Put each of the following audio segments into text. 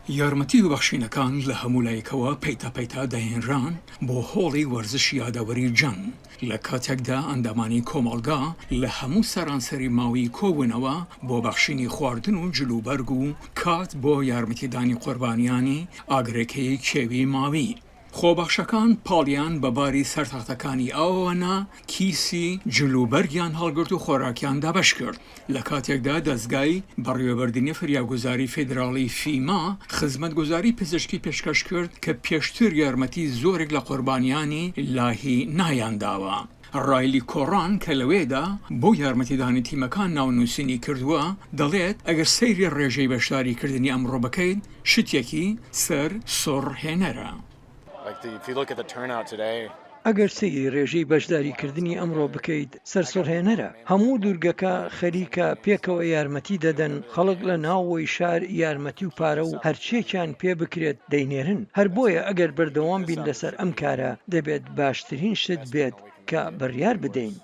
یارمەتی و بەخشینەکان لە هەموو لایەکەوە پەیتا پەیتا دەهێنران بۆ هۆڵی وەرزشی یادەوەری جەنگ، لە کاتێکدا ئەندامانی کۆمەڵگا لە هەموو سەرانسەری ماوی کۆبوونەوە بۆ بەخشینی خواردن و جلوبەرگ و کات بۆ یارمەتیدانی قوربانیانی ئاگرەکەی کێوی ماوی. خۆبەخشەکان پاڵیان بە باری سەر تەختەکانی ئاوەوە نا، کیسی جلوبەرگیان هەڵگرت و خۆراکیان دابەش کرد، لە کاتێکدا دەزگای بەڕێوەبردنی فریاگوزاری فیدراڵی فیما خزمەتگوزاری پزیشکی پێشکەش کرد کە پێشتر یارمەتی زۆرێک لە قوربانیانی لاهی نایان داوە. ڕایلی کۆڕان کە لەوێدا بۆ یارمەتیدانی تیمەکان ناونووسینی کردووە، دەڵێت، ئەگەر سەیری ڕێژەی بەشداریکردنی ئەمڕۆ بکەیت، شتێکی سەر سوڕهێنەرە. ئەگەر سەیری ڕێژەی بەشداریکردنی ئەمڕۆ بکەیت، سەرسوڕهێنەرە. هەموو دوورگەکە خەریکە پێکەوە یارمەتی دەدەن، خەڵک لە ناوەوەی شار یارمەتی و پارە و هەرچییەکیان پێ بکرێت دەینێرن. هەر بۆیە ئەگەر بەردەوام بین لەسەر ئەم کارە، دەبێت باشترین شت بێت کە بڕیار بدەین.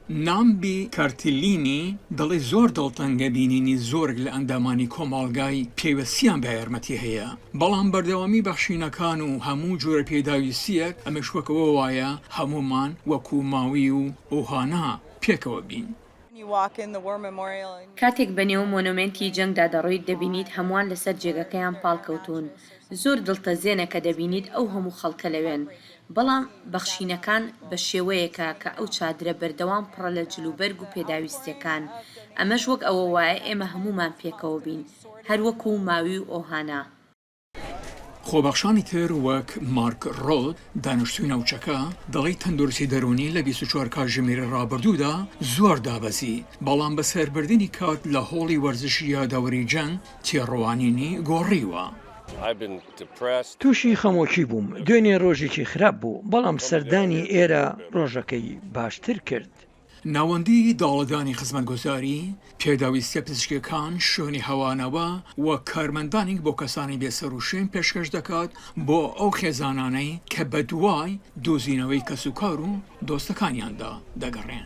نامبی کارتلینی دەڵێت زۆر دڵتەنگە بینینی زۆرێک لە ئەندامانی کۆمەڵگای پێویستیان بە یارمەتی هەیە، بەڵام بەردەوامی بەخشینەکان و هەموو جۆرە پێداویستییەک ئەمەش وەک ئەوە وایە هەموومان وەکو ماوی و ئۆهانا پێکەوە بین. کاتێک بەنێو مۆنۆمێنتی جەنگدا دەڕۆیت دەبینیت هەمووان لەسەر جێگەکەیان پاڵکەوتوون، زۆر دڵتەزێنە کە دەبینیت ئەو هەموو خەڵکە لەوێن، بەڵام بەخشینەکان بە شێوەیەکە کە ئەو چادرە بەردەوام پڕە لە جلوبەرگ و پێداویستییەکان، ئەمەش وەک ئەوە وایە ئێمە هەموومان پێکەوە بین، هەر وەکو ماوی و ئۆهانا. خۆبەخشانی تر وەک مارک ڕۆد، دانیشتووی ناوچەکە، دەڵێت تەندروستی دەروونی لە 24 کاتژمێری ڕابردوودا زۆر دابەزی، بەڵام بەسەربردنی کات لە هۆڵی وەرزشی یادەوەری جەنگ تێڕوانینی گۆڕیوە. تووشی خەمۆکی بووم، دوێنێ ڕۆژێکی خراپ بوو، بەڵام سەردانی ئێرە ڕۆژەکەی باشتر کرد. ناوەندی داڵدەدانی خزمەتگوزاری، پێداویستیە پزیشکیەکان، شوێنی حەوانەوە و کارمەندانێک بۆ کەسانی بێسەروشوێن پێشکەش دەکات بۆ ئەو خێزانانەی کە بەدوای دۆزینەوەی کەسوکار و دۆستەکانیاندا دەگەڕێن.